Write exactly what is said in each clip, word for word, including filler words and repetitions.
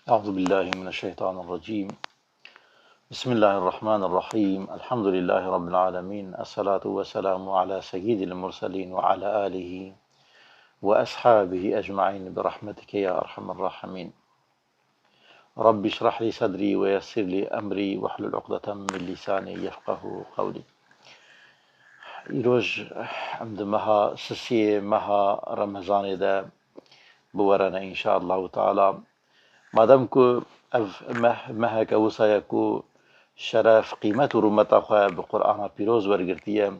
أعوذ بالله من الشيطان الرجيم. بسم الله الرحمن الرحيم. الحمد لله رب العالمين. الصلاة والسلام على سيد المرسلين وعلى آله وأصحابه أجمعين برحمتك يا أرحم الراحمين. رب اشرح لي صدري ويسر لي أمري واحلل عقدة من لساني يفقهوا قولي. Îroj em di meha sisiyê, meha Remezanê de biwerene înşaallahu teala. Madem ku ev meh, meheke wisa ye ku şeref, qîmet û rûmeta xwe bi Qur'ana pîroz wergirtiye,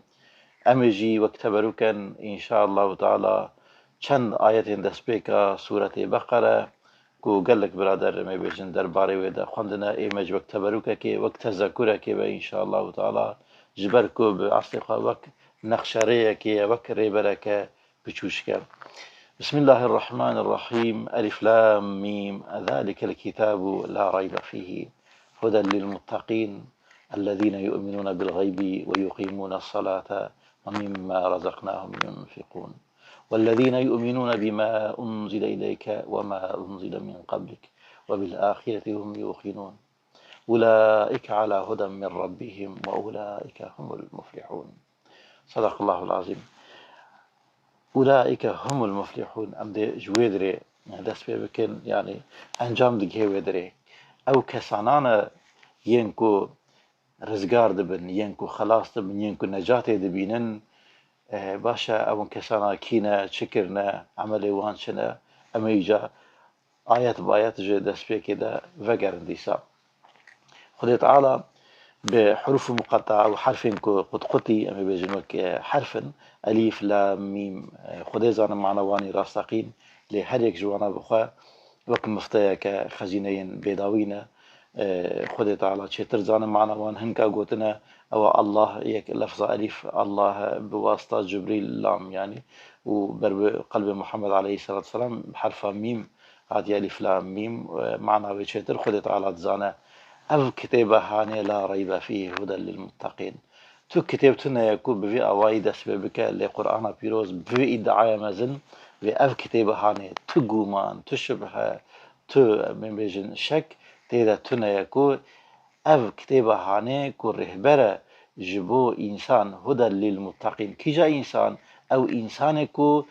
em ê jî wek teberûken înşaallahu teala çend ayetên destpêka Sûretê Beqere ku gelek birader em ê bêjin derbarê wê de xwendine, ê me jî wek teberûkekê, wek tezekurekê be înşaallahu teala, ji ber ku bi eslê xwe wek nexşerêyekê ye, wek rêbereke piçûçik e. بسم الله الرحمن الرحيم. ألف لام ميم. ذلك الكتاب لا ريب فيه. هدى للمتقين. الذين يؤمنون بالغيب ويقيمون الصلاة ومما رزقناهم ينفقون. والذين يؤمنون بما أنزل إليك وما أنزل من قبلك وبالآخرة هم يوقنون. أولئك على هدى من ربهم وأولئك هم المفلحون. صدق الله العظيم. أولئك هم المفلحون. Em dê ji wê dirê dest pê bikin, yanî encam digihe wê dirê. Ew kesanane yên ku rizgar dibin, yên ku xelas dibin, yên ku necatê dibînin, e, baş e, ew kesana kî ne, çi kirine, emelê wan çi ne, em ê îca ayet bi ayet ji destpêkê de vegerin dîsa. Xwedê Teala bi huruf muqeta û herfên ku qutqutî, em ê bêjin wek, e, herf in, elîf, lam, mîm, e, Xwedê zane mana wanî rasteqîn, lê her yek ji wana bi xwe wek mifteyeke xezîneyên bêdawî ne. E, Xwedê Teala çêtir zane mana wan, hinka gotine, ew e Allah, yek lefza elîf Allah e, bi wasita Cibrîl lam yanî, û ber bi qelbê Muhammed aleyhisselatu vesselam herfa mîm hatiye elîf lam mîm, e, mana wê çêtir Xwedê Teala dizane. Ev kitêbe hanê la reybe fîhî huden lil muttaqîn. Tu kitêb tune ye ku bi vî awayî dest pê bike, lê Qur'ana pîroz bi vî îdiaya mezin vê ev kitêbe hanê tu guman, tu şibhe, tu, em ê bêjin, şek tê de tune ye ku ev kitêba hanê ku rêhber e ji bo însan, huden lil muttaqîn. Kîja însan? Ew însanê ku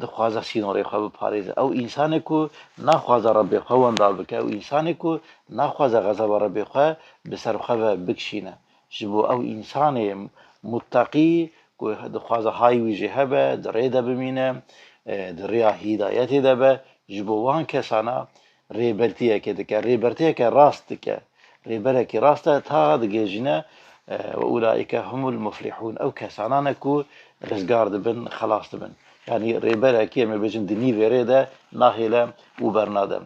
dixwaze sînorê xwe biparêze. Ew însanê ku naxwaze Rebbê xwe wenda bike. Ew însanê ku naxwaze xezeba Rebbê xwe bi ser xwe ve bikişîne. Ji bo ew însanê muttaqî ku dixwaze hay wî jê hebe, di rê de bimîne, e, di rêya hîdayetê de be, ji bo wan kesana rêbertiyekê dike, rêbertiyeke rast dike. Rêberekî rast e, ta digihêjîne, e, "Ve ulaîke humul muflihûn." Ew kesanane ku rizgar dibin, xelas dibin. Yanî rêberekî, em ê bêjin, di nîvê rê de nahêle û bernade.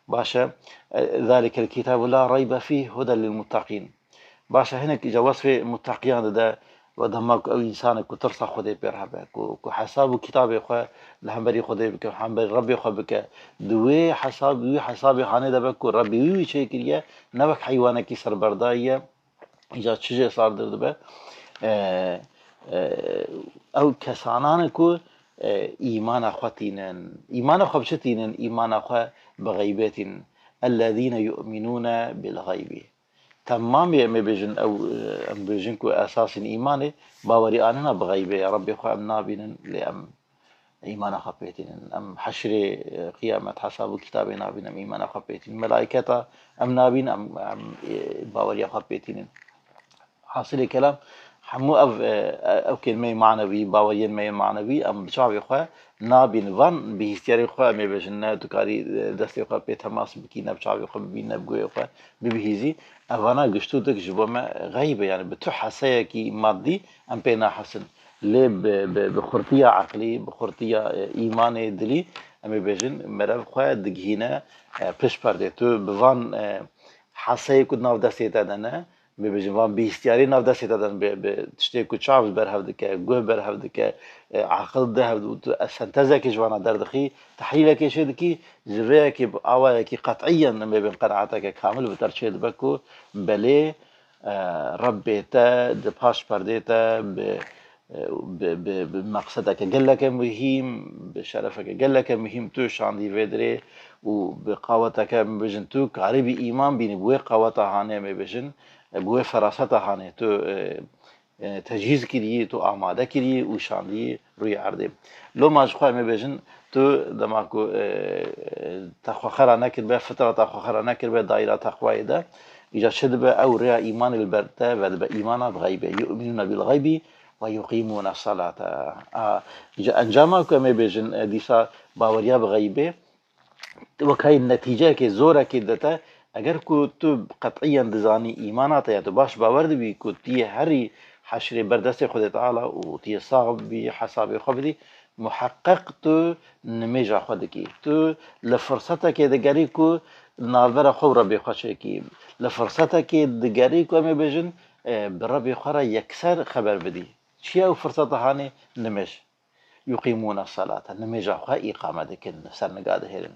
Baş e, e, "Zalikel kitabu la reybe fîh huden lil muttaqîn." Baş e, hinek îca wesfê muteqiyan dide, we dema ku ew însanê ku tirsa Xwedê pê re hebe, ku, ku hesab û kitabê xwe li hemberî Xwedê bike, hemberî Rebbê xwe bike, di wê hesab, wî hesabê hanê de be ku Rebbê wî wî çêkiriye, ne wek heywanekî serberdayî ye, îca çi jê sar dir dibe. E, e, ew kesanane ku, e, îmana xwe tînin. Îmana xwe bi çi tînin? Îmana xwe bi xeybê tînin. Ellezîne yu'minûne bil xeybî. Temamê em ê bêjin ew, em bêjin ku esasên îmanê bawerî anina bi xeybê ye. Rebbê xwe em nabînin, lê em îmana xwe pê tînin. Em heşrê, qiyamet, hesab û kitabê nabînin, em îmana xwe pê tînin. Melaîketa em nabînin, em, em, e, baweriya xwe pê tînin. Hasilê kelam, hemû ev, e, ew kêlmeyê manewî, baweriyên me yên manewî, em bi çavê xwe nabînin. Van bihîstiyarên xwe em ê bêjin, ne tu karî, e, destê xwe pê temas bikî, ne bi çavê xwe bibî, ne bi guhê xwe bibihîzî. Evana giştû dik ji bo me xeyb e, yani bi tu heseyekî madî em pê nahesin. Lê bi, bi, bi xurtiya eqlî, bi xurtiya, e, îmanê dilî, em ê bêjin, merev xwe digihîne, e, pişt perdê. Tu bi van, e, heseyê ku di nav destê te de ne, bê bêjin, van bihîstiyarî nav destê te de ne, bi, bi tiştê ku çav berhev dike, guh berhev dike, e, aqil di hev û tu sentezekê ji vana derdixî, tehlîlekê çê dikî, ji vê yekê bi awayekî qet'iyen em ê bên qenaeteke kamil bi te re çê dibe ku belê, e, Rebbê te di paş perdê te bi e, bi, bi, bi meqsedeke geleke muhîm, bi şerefeke geleke muhîm tu şandî vê dirê û bi qaweteke, em bêjin, tu karîbî îman bînî bi wê qaweta hanê, em ê bêjin, e, bi wê feraseta hanê tu, e, e, tecîz kirî, tu amade kirî û şandî rûyê erdê. Loma ji xwe em ê bêjin, tu dema ku, e, te xwe xera nekiribe, fitreta xwe xera nekiribe, daîra teqwayê de, îca çi dibe, ew rêya îmanê li ber te vedibe, îmana bi xeybê. Yu'minûne bil xeybi ve yuqîmûne selate. A, îca encama ku em ê bêjin, e, dîsa baweriya bi xeybê, wek heyî netîceyekê, zorekê dide te, eger ku tu qet'iyen dizanî îmana te ya, tu baş bawer dibî ku tu yê herî heşrê ber destê Xwedê Teala û tu yê sax bibî, hesabê xwe bidî, muheqeq tu nimêja xwe dikî. Tu li firsetekê digerî ku navbera xwe û Rebê xwe çêkî. Li firsetekê digerî ku em ê bêjin, e, bi Rebê xwe re yekser xeber bidî. Çi ye ew firseta hanê? Nimêj. Yuqîmûne selate, nimêja xwe îqame dikin, li ser niga dihêlin.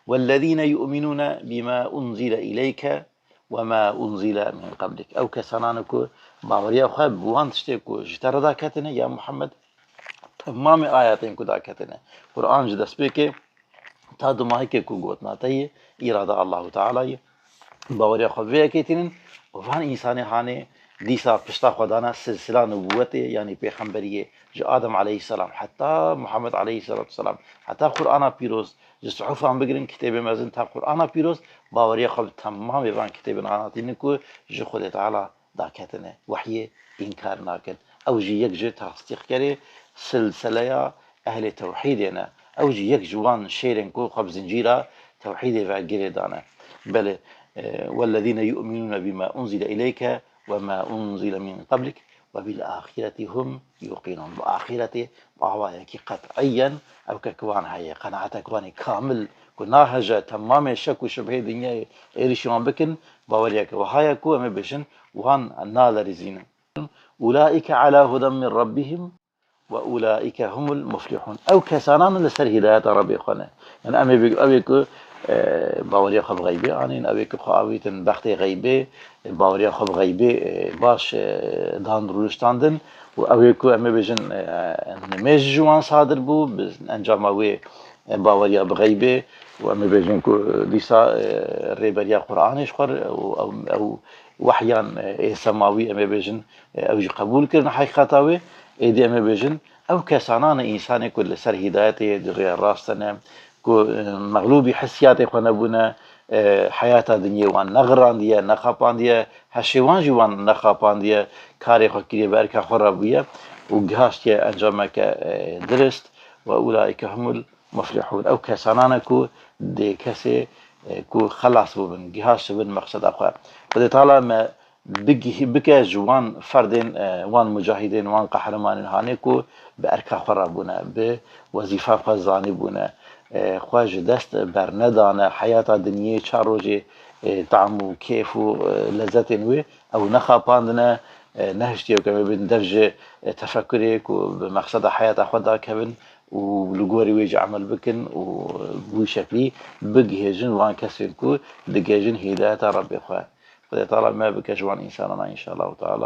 Wellezîne yu'minûne bîma unzîle îleyke we ma unzîle min qeblik. Ew kesanan ku baweriya xwe bi wan tiştê ku ji te re daketine, ya Muhammed, temamê ayetên ku daketine, Quran ji destpêkê ta dumahikê ku gotina te yê, îrada Allahu Teala yê, baweriya xwe bi vê yekê tînin û van însanê hanê dîsa pişta xwe dane silsila nubûwetê, yanî pêxemberiyê, ji Adem aleyhisselam heta Muhammed aleyhisselatu vesselam, heta Qur'ana pîroz, ji suhufan bigirin kitêbê mezin ta Qur'ana pîroz, baweriya xwe bi temamê van kitêbên hana tînin ku ji Xwedê Teala daketine, wehyê înkar nakin. Ew jî yek ji tasdîqkerê silsileya ehlê tewhîdê ne. Ew jî yek ji wan şêrên ku xwe bi zincîra tewhîdê ve girê dane. Belê, e, wellezîne yu'minûne bîma unzîle îleyke we ma unzîle min qeblik we bil axîretî hum yuqînûn. Bi axîretê bawayekî qet'iyen ew ke ki wan heye, qenaetek wanî kamil ku naheje temamê şek û şibhê dinyayê êrişî wan bikin, baweriyeke wiha ye ku em ê bêjin wan nalerîzînin. Ulaîke ala huden min rabbihim we ulaîke humul muflihûn. Ew kesanan li ser hîdayeta Rebê xwe ne. Yani em ê bê-, ew ê ku, e, baweriya xwe bi xeybê anîn, ew ê ku xwe avîtin bextê xeybê, e, baweriya xwe bi xeybê, e, baş, e, dan rûniştandin û ew ê ku em ê bêjin, e, nimêj ji wan sadir bû, bi encama wê, e, baweriya bi xeybê û em ê bêjin ku dîsa, e, rêberiya Qur'anê ji xwe re û ew, ew wehyan, e, ê semawî em ê bêjin, e, ew jî qebûl kirin heqîqeta wê, êdî em ê bêjin, ew kesanan e însanê ku li ser hîdayetê di rêya rast de ne, ku, e, mexlûbî hissiyatê xwe nebûne, e, heyata dinyê wan nexerandiye, nexapandiye, heşê wan jî wan nexapandiye, karê xwe kiriye, bi erka xwe re bûye û gihaştiye encameke, e, dirist. Ve ulaîke humul muflihûn. Ew kesanan e ku dê kesê, e, ku xelas bûbin, gihaştibin meqseda xwe. Xwedê Teala me bigih-, bike ji wan ferdên, e, wan mucahidên, wan qehremanên hanê ku bi erka xwe re bûne, bi wezîfa xwe zanîbûne, e, xwe ji dest bernedane, heyata dinyê çar rojê, e, tam û kêf û, e, lezzetên wê ew nexapandine, e, nehiştiye ku em ê bin dev ji, e, tefekurê ku bi meqseda heyata xwe dakevin û li gorî wê jî emel bikin û bi wî şeklî bigihêjin wan kesên ku digihêjin hîdayeta Rebbê xwe. Xwedê Teala me bike ji wan însanana, înşallahu teala.